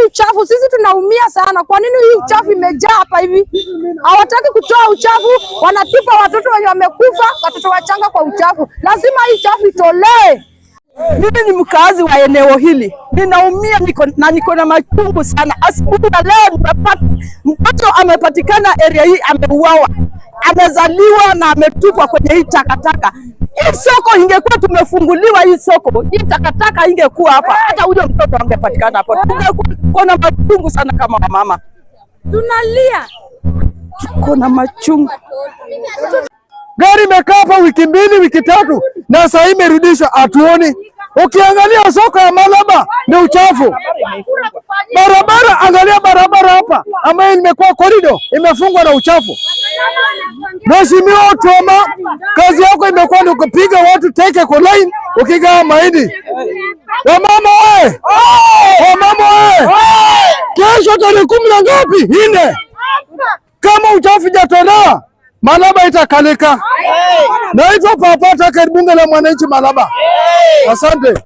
Uchafu, sisi tunaumia sana. Kwa nini hii uchafu imejaa hapa hivi? Hawataki kutoa uchafu, wanatupa watoto wenye wamekufa, watoto wachanga kwa uchafu. Lazima hii uchafu itolewe. Mimi ni mkazi wa eneo hili, ninaumia niko na machungu sana. Asubuhi ya leo nimepata mtoto amepatikana area hii, ameuawa, amezaliwa na ametupwa kwenye hii takataka. Hii soko ingekuwa tumefunguliwa hii soko, hii takataka ingekuwa hapa, hata huyo mtoto angepatikana hapo. Tungekuwa na machungu sana kama wamama, Tunalia. Tuko na machungu. Gari imekaa hapa wiki 2, wiki 3 na sasa hii imerudishwa, hatuoni. Ukiangalia soko ya Malaba ni uchafu. Barabara, angalia barabara hapa ambayo imekuwa korido, imefungwa na uchafu. Mheshimiwa Otuoma, kazi yako imekuwa ni kupiga watu teke kwa line ukigawa mahindi. Wamama oye! Wamama oye! Kesho tarehe kumi na ngapi? 4. Kama uchafu hujatolewa, Malaba itakalika. Naitwa Papa Taka, bunge la mwananchi Malaba. Asante.